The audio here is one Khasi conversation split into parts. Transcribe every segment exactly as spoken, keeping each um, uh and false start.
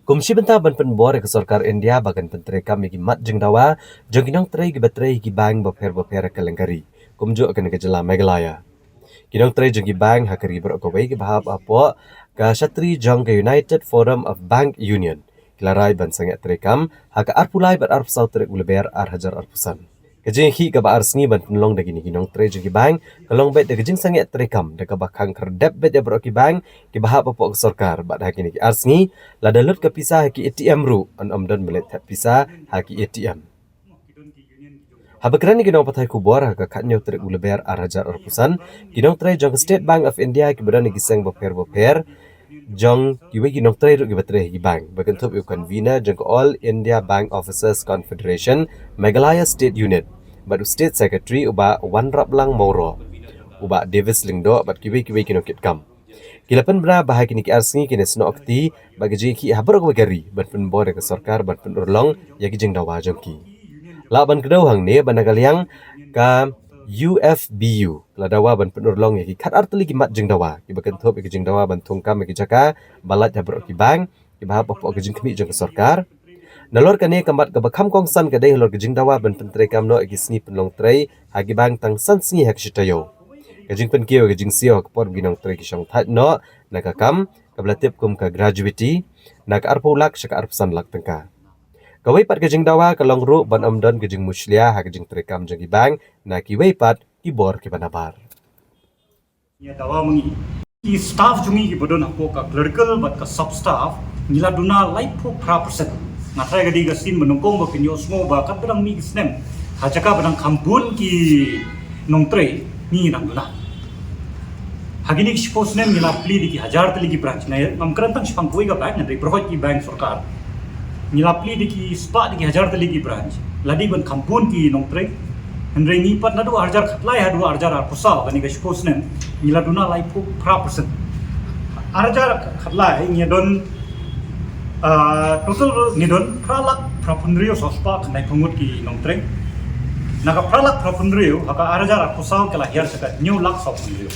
Kum shi bynta ban pynbor ïa ka sorkar India ba kan pyntreikam ïa ki mat jingdawa jong ki nongtrei kiba trei ha ki bank bapher bapher ha ka lyngkari, kumjuh ha kane ka jylla Meghalaya. Ki nongtrei jong ki bank ha ka ri baroh kawei kiba hap hapoh ka shatri jong ka United Forum of Bank Union ki la rai ban sangeh treikam ha ka arphew lai bad arphew saw tarik u Lber ar hajar arphew san. Ka jingïakhih kaba ar sngi ban pynlong da kine ki nongtrei jong ki bank ka long beit da ka jingsangeh treikam da kaba khang khyrdep beit ïa baroh ki bank kiba hap hapoh ka sorkar, bad ha kine ki ar sngi lada lut ka pisa ha ki A T M ruh, yn ym don ban leit thep pisa ha ki A T M. Haba kren ïa ki nongpathai khubor ha ka khathynñiew tarik u Lber ar hajar arphew san, ki nongtrei jong ka State Bank of India kiba don ha ki seng bapher bapher, jong kiwei ki nongtrei ruh kiba trei ha ki bank, ba kynthup ïa u convener jong ka All India Bank Officers Confederation Meghalaya State Unit, bad u State Secretary u Bah Wanraplang Mawroh, u Bah Davis Lyngdoh bad kiwei kiwei ki nongkitkam. Ki la pynbna ba ha kine ki ar sngi kin ïasnoh kti bad ka jingïakhih ha baroh kawei ka ri ban pynbor ïa ka sorkar ban pynurlong ïa ki jingdawa jong ki. Lah ban kdew hangne ba na ka liang ka U F B U la dawa ban pynurlong ïa ki khatar tylli ki mat jingdawa kiba kynthup ïa ki jingdawa ban thungkam ïa ki jaka ba lait ha baroh ki bank kiba hap hapoh ka jingkhmih jong ka sorkar. Nalor kane, ka mat kaba kham kongsan ka dei halor ka jingdawa ban pyntreikam noh ïa ki sngi pynlong trei ha ki bank tang san sngi ha ka shi taïew. Ka jingpynkiew ïa ka jingsiew ha ka por ba ki nongtrei ki shong thait noh na ka kam, kaba la tip kum ka gratuity, na ka arphew lak sha ka arphew san lak tyngka. Kawei pat ka jingdawa ka long ruh ban ym don ka jingmushlia ha ka jingtreikam jong ki bank na kiwei pat ki bor kiba nabar. Ïa dawa ma ngi, ki staff jong ngi kiba don hapoh ka clerical bad ka sub staff, ngi la duna laiphew phra percent. Nga tharai ka dei ka sien ba nyngkong ba kin ïohsngew ba katba dang mih ki snem, ha jaka ba dang kham bun ki nongtrei, ngi nang duna. Ha kine ki shiphew snem ngi la plie da ki hajar tylli ki branch. Nga ngam kren tang shaphang kawei ka bank, nga dei baroh ki bank sorkar. Ngi la plie da ki spah da ki hajar tylli ki branch. La dei ban kham bun ki nongtrei. Hynrei ngi pat naduh ar hajar khatlai haduh ar hajar arphew saw, kane ka shiphew snem, ngi la duna laiphew phra percent. Ar hajar khatlai ngi don, ah, total ngi don phra lak phra phew hynriew saw spah khyndai phew ngut ki nongtrei. Na ka phra lak phra phew hynriew, ha ka ar hajar arphew saw ka la hiar sha ka hynñiew lak saw phew hynriew.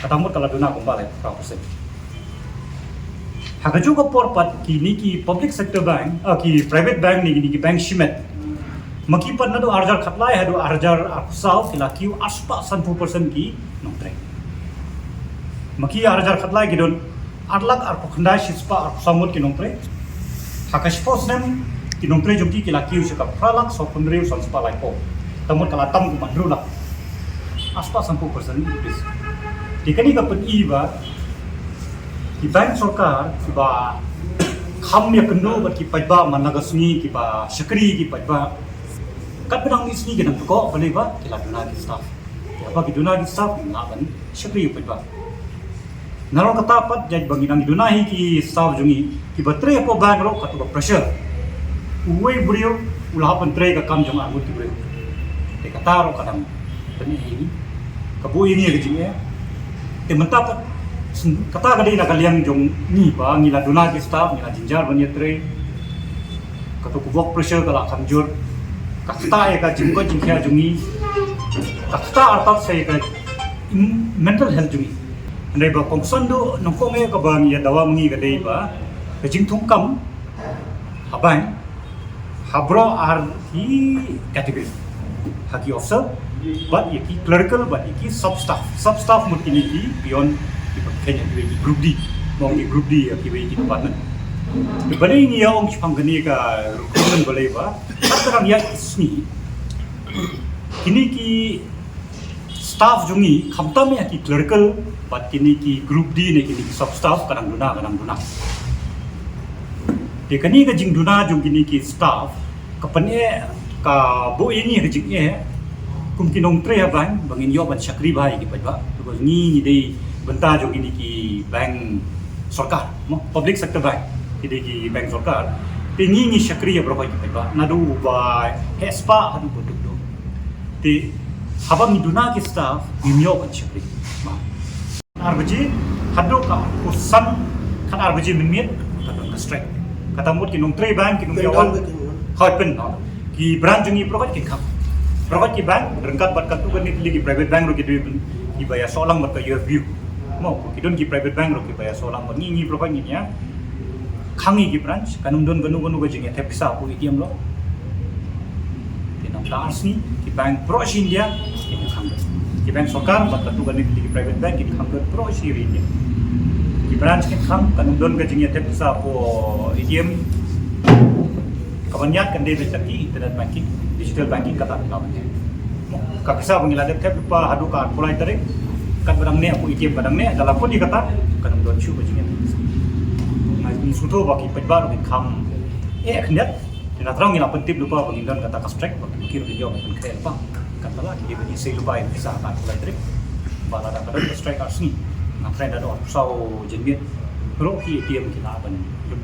Kata mut ka la duna kumba laiphew phra percent. Ha kajuh ka por pat kine ki public sector bank, ah, ki private bank ne kine ki bank shimet, ma ki pat naduh ar hajar khatlai haduh ar hajar arphew saw ki la kiew ar spah sanphew percent ki nongtrei. Ma ki ar hajar khatlai ki don ar lak arphew khyndai shi spah arphew saw ngut ki nongtrei. Ha ka shiphew snem ki nongtrei jong ki ki la kiew sha ka phra lak saw phew hynriew san spah laiphew. Kata mut ka la tam kum hynriew lak. Ar spah sanphew percent increase. Te kane ka pyni ba ki bank sorkar kiba kham ïakynduh bad ki paidbah man la ka sngi, kiba shakri ki paidbah, katba dang mih sngi ki nang pyrkhat balei ba ki la duna ki staff. Ïa ba ki duna ki staff, ki lah ban shakri ïa ki paidbah. Nalor kata pat, jait ba ngi dang duna hi ki staff jong ngi kiba trei hapoh bank ruh, katto ka pressure. Uwei u briew u lah ban trei ka kam jong ar ngut ki briew. Te kata ruh ka dang pyni ïa ngi, ka buh ïa ngi ka jingeh. Te mynta pat, kata ka dei na ka liang jong ngi ba ngi la duna ki staff, ngi la jynjar ban ïatrei. Kato ka work pressure ka la kham jur. Ka ktah ïa ka jingkoit jingkhiah jong ngi. Ka ktah artat sa ïa ka, mm, mental health jong ngi. Hynrei ba kongsan duh nyngkong eh kaba ngi ïa dawa ma ngi ka dei ba ka jingthungkam ha bank ha baroh ar ki category. Ha ki officer bad ïa ki clerical bad ïa ki sub staff. Sub staff mut kine ki beyond kiba kheiñ ïa kiwei ki group D. Mo ki group D ïa kiwei ki department. Te balei ngi ïa ong shaphang kane ka recruitment balei ba, katba dang ïaid ki sngi, kine ki staff jong ngi, khamtam ïa ki clerical bad kine ki group D ne kine ki sub staff, ka dang duna, ka dang duna. Te kane ka jingduna jong kine ki staff ka pyneh, ka buh ïa ngi ka jingeh kum ki nongtrei ha bank ba ngin ïoh ban shakri bha ïa ki paidbah. Because ngi, ngi dei bynta jong kine ki bank sorkar, mo, public sector bank, ki dei ki bank sorkar. Te ngi, ngi shakri ïa baroh ki paidbah, naduh ba heh spah haduh ba duk duk. Te haba ngi duna ki staff, ngim ïoh ban shakri. Ar baje haduh ka arphew san, khatar baje mynmiet ka don ka strike. Kata mut ki nongtrei bank ki nongtrei, hoi pyn, no. Ki branch jong ngi baroh kin khang. Baroh ki bank ryngkat bad katto katne tylli ki private bank ruh ki dei ban, kiba ïasoh lang bad ka U F B U. Mo, ki don ki private bank ruh kiba ïasoh lang bad ngi, ngi baroh ngin ïa khang ïa ki branch, kan ym don kano kano ka jingïathep pisa hapoh A T M lok. Te nangta ar sngi ki bank baroh shi India kin khang. Ki bank sorkar bad katto katne ki private bank kin khang baroh shi India. Ki branch kin khang, kan ym don ka jingïathep pisa hapoh A T M. Ka ban ïaid kan dei beit da ki internet banking, digital banking, kata ka ban ïaid. Ka pisa ba ngi la dep thep lypa haduh ka arphew lai tarik, katba dang neh hapoh A T M, ba dang neh, da la put ïa kata, kan ym don shuh ka jingïathep pisa. Nga sngewthuh ba ki paidbah ruh kin kham eh khyndiat. Te nga thrang ngi la pyntip lypa ba ngin don kata ka strike, ba ki ruh kin ïoh ban pynkhreh lypa. Kata la ki dei ban ïasei lypa ïa ka pisa ha ka arphew lai tarik. Ba lada ka don ka strike ar sngi, nga thrang da don arphew saw jingmut ruh ki A T M ki lah ban lut.